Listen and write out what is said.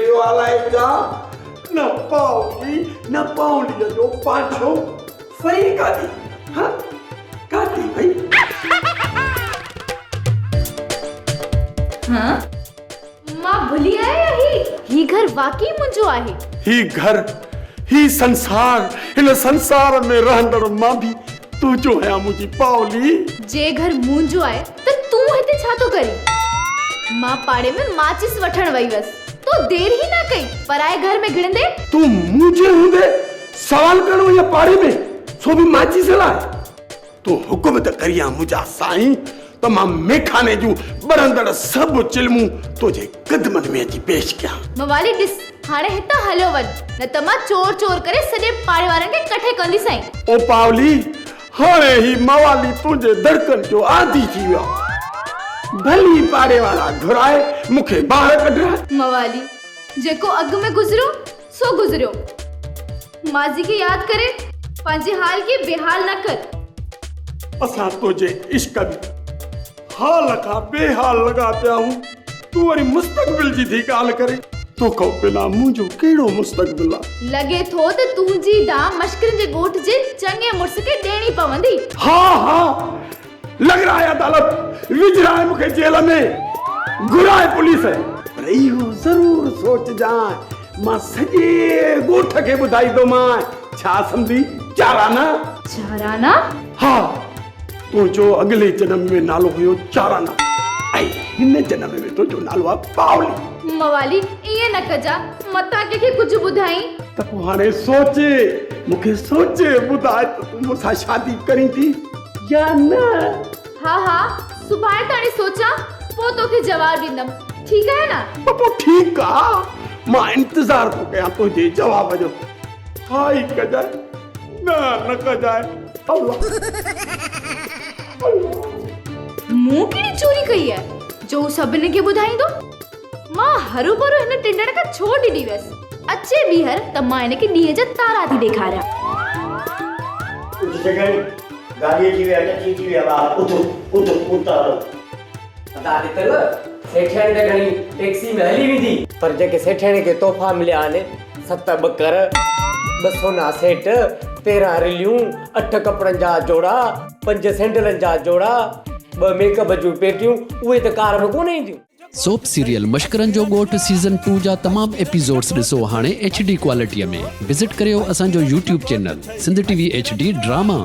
ويو الائي ڇا؟ نه پاولي نه پاوليء جو پاڇو فري ڪاڏي ها ڪاڏي وئي؟ ها مان ڀلي آهيان هي هي گهر واقعي منهنجو آهي. هي گهر هي سنسار هن سنسار ۾ رهندڙ مان به تنهنجو آهيان منهنجي پاولي. جي گهر منهنجو آهي ته تون هتي ڇا ٿو ڪرين؟ مان پاڙي ۾ ماچيس وٺڻ وئي هيس. تو دير ئي نه ڪئي پرائي گهر ۾ گهڙندي. تون منهنجي هوندي سوال ڪرڻ وئين پاڙي ۾ سو به ماچيس لاء؟ تون حڪم ته ڪريان منهنجا سائين ته مان ميخاني جون ٻرندڙ سڀ چلمون تنهنجي قدمن ۾ اچي پيش ڪيان. موالي ڏس هاڻي هتان هليو وڃ نه ته مان چور چور ڪري سڄي پاڙي وارن کي ڪٺي ڪنديسانء. او پاولي هاڻي هي موالي تنهنجي دڙڪن جو عادي ٿي ويو آهي. ڀلي پاڙي وارا گهرائي مون کي ٻاهر ڪڍرائي. موالي جيڪو اڳ ۾ گذريو سو گذريو. ماضي کي ياد ڪري پنهنجي حال کي بيحال نه ڪر. اسان تنهنجي عشق ۾ حال کان بي حال لڳا پيا آهيون، تون وري مستقبل جي ٿي ڳالهه ڪرين. توکان بنا منهنجو ڪهڙو مستقبل آ؟ لڳي ٿو ته تنهنجي دانهن مشڪرين جي ڳوٺ جي چڱي مڙس کي ڏيڻي پوندي. ها ها لڳرائي عدالت، وجهرائي مون کي جيل ۾، گهرائي پوليس. پر اهو ضرور سوچجانء مان سڄي ڳوٺ کي ٻڌائيندومانء. ڇا سمجهي چارانا؟ چارانا؟ ها، تنهنجو اڳلي جنم ۾ نالو هيو چارانا ۽ هن جنم ۾ تنهنجو نالو آهي پاولي. موالي، ائين نه ڪجا، متان ڪنهن کي ڪجهه ٻڌائين. ته پوء هاڻي سوچي، مون کي سوچي ٻڌاء ته تون مون سان شادي ڪريندين يا نه؟ ها ها، سڀاڻي تاڻي سوچان، پوء توکي جواب ڏيندم، ٺيڪ آهي نه؟ ته پوء ٺيڪ آ، مان انتظار ٿو ڪيان تنهنجي جواب جو. ها ئي ڪجانء، نه نه ڪجانء. الله الله. مون ڪهڙي چوري ڪئي آهي جو هو سڀني کي ٻڌائيندو؟ مان هروڀرو هن ٽنڊڻ کان ڇو ڊڄي ويس؟ اچي ٻيهر ته مان هن کي ڏينهن جا تارا ٿي ڏيکاريان. اٿ جڳن، گاڏي اچي وئي آ، چچي اچي وئي آ ٻاهر، اٿ، اٿ، اتارو. ادا ڏتل، سيٺياڻي ته کڻي ٽيڪسي ۾ هلي ويندي، پر جيڪي سيٺياڻي کي تحفا مليا آهن، ست ٻڪر، ٻه سونا سيٽ، 13 رليون، اٺ ڪپڙن جا جوڙا، پنج سينڊلن جا جوڙا، ٻه ميڪ اپ جون پيٽيون، اهي ته ڪار ۾ ڪونه اينديون. سوپ سيريل مشڪرن جو ڳوٺ سيزن ٽو جا تمام ايپيسوڊس ڏسو هاڻي ايڇ ڊي ڪوالٽي ۾ وزٽ ڪريو اسان جو YouTube channel Sindh T V H D drama.